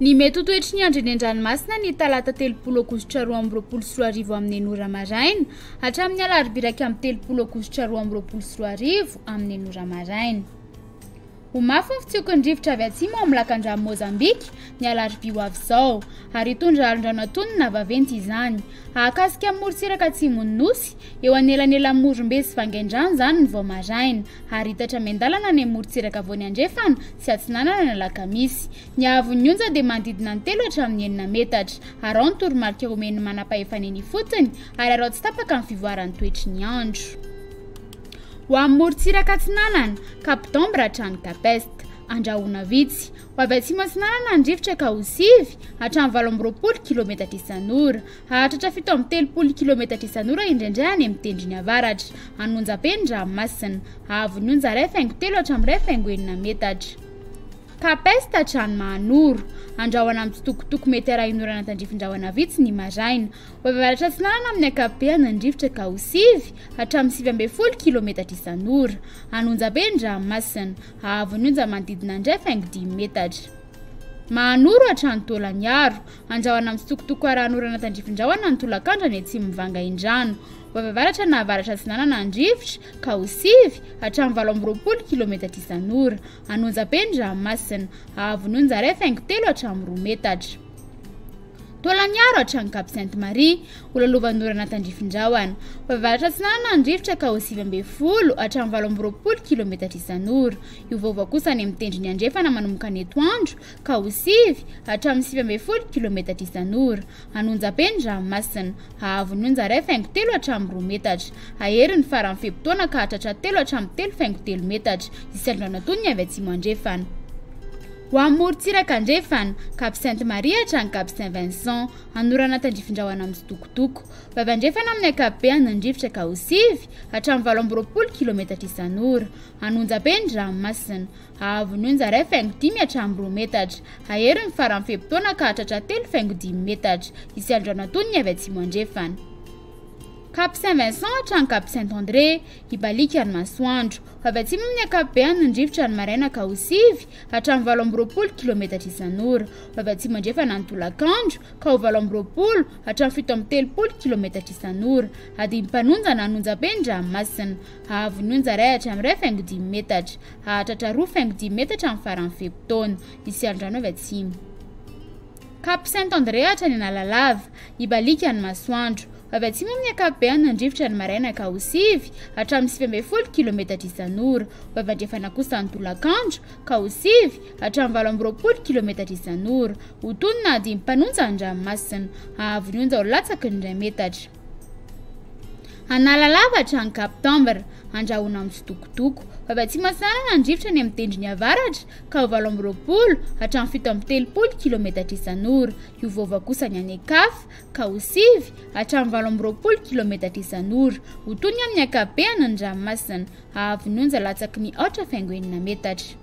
Ny mety ho toetry ny andro eny an-dranomasina ny talata 30 aogositra 2022 amin'ny enina ora maraina hatramin'ny alarobia 31 aogositra 2022 amin'ny enina ora maraina. Ho mafy ny fitsioky ny rivotra avy atsimo ao amin'ny lakandrano Mozambika ny alarobia ho avy izao, ary hitondra alon-drano antonony na vaventy izany. Hahakasika ny morontsiraka atsimon'ny Nosy, eo anelanelan'i Morombe sy Vangaindrano izany ny vao maraina, ary hitatra miandalana any amin'ny morontsiraka afovoany andrefana sy atsinanana ny alakamisy. Ny haavon'ny onja dia manodidina ny telo hatramin'ny enina metatra. Araho ny toromarika omen'ny manam-pahefana eny ifotony, ary araho tsy tapaka ny fivoaran'ny toetry ny andro. Ho amin'ny morontsiraka atsinanana, Cap d'Ambre hatrany Cap Est. Andrahona vitsy. Ho avy atsimo atsinanana ny rivotra ka ho sivy hatramin'ny 28 kilometatra isan'ora. Hahatratra 37 kilometatra isan'ora indraindray any amin'ny tendrony avaratra. An'Onjabe ny ranomasina. Haavon'ny onja 1,3 hatramin'ny 1,6 metatra. Cap Est hatrany Mahanoro. Andrahona mitsitokotoko mety arahin'orana tandrifin-drahona vitsy ny maraina. Ho avy avaratra atsinanana amin'ny ankapobeny ny rivotra ka ho sivy hatramin'ny 19 kilometatra isan'ora. An'Onjabe ny ranomasina. Haavon'ny onja manodidina ny 1,5 metatra. Mahanoro hatrany Taolagnaro. Andrahona mitsitokotoko arahan'orana tandrifin-drahona ny tolakandro any atsimon'i Vangaindrano. Ho avy avaratra na avaratra atsinanana ny rivotra ka ho sivy hatramin'ny 28 kilometatra isan'ora. An'Onjabe ny ranomasina. Haavon'ny onja 1,3 hatramin'ny 2 metatra. Taolagnaro hatrany Cap Sainte Marie, ho lalovan'orana tandrifin-drahona. Ho avy avaratra atsinanana ny rivotra ka ho 19 hatramin'ny 28 kilometatra isan'ora. Hiovaova kosa any amin'ny tendrony andrefana manomboka ny atoandro ka ho 9 hatramin'ny 19 kilometatra isan'ora. An'Onjabe ny ranomasina. Haavon'ny onja 1,3 hatramin'ny 2 metatra. Hahery ny faran'ny fe-potoana ka hahatratra 3 hatramin'ny 3,3 metatra. Hisy alon-drano antonony avy atsimo andrefana. Ho amin'ny morontsiraka andrefana, Cap Sainte Marie hatrany Cap Saint Vincent, hanorana tandrifin-drahona mitsitokotoko. Ho avy andrefana amin'ny ankapobeny ny rivotra ka ho sivy hatramin'ny 28 kilometatra isan'ora. An'Onjabe ny ranomasina. Haavon'ny onja 1,5 hatramin'ny 2 metatra. Hahery ny faran'ny fe-potoana ka hahatratra 3,5 metatra. Hisy alon-drano antonony avy atsimo andrefana. Cap Saint Vincent hatrany Cap Saint André, hibaliaka ny masoandro. Ho avy atsimo amin'ny ankapobeny ny rivotra ny maraina ka ho sivy hatramin'ny 28 kilometatra isan'ora. Ho avy atsimo andrefana ny tolakandro ka ho 28 hatramin'ny 37 kilometatra isan'ora. Adim-panonja na an'Onjabe ny ranomasina. Haavon'ny onja iray hatramin'ny 1,5 metatra. Hahatratra 2,5 metatra amin'ny faran'ny fe-potoana. Hisy alon-drano avy atsimo. Cap Saint André hatrany Analalava, hibaliaka ny masoandro. Ho avy atsimo amin'ny ankapobeny ny rivotra ny maraina ka ho sivy hatramin'ny 19 kilometatra isan'ora. Ho avy andrefana kosa ny tolakandro ka ho sivy hatramin'ny 28 kilometatra isan'ora. Ho tony na dimy mpanonja ny ranomasina. Haavon'ny onja ho latsaky ny 1 metatra. Analalava hatrany Cap Tambre, andrahona mitsitokotoko. Ho avy atsimo atsinanana ny rivotra any amin'ny tendrony avaratra ka ho 28 hatramin'ny 37 kilometatra isan'ora. Hiovaova kosa ny any Caf ka ho 9 hatramin'ny 28 kilometatra isan'ora. Ho tony amin'ny ankapobeny ny ranomasina. Haavon'ny onja latsaky ny 4,6 metatra.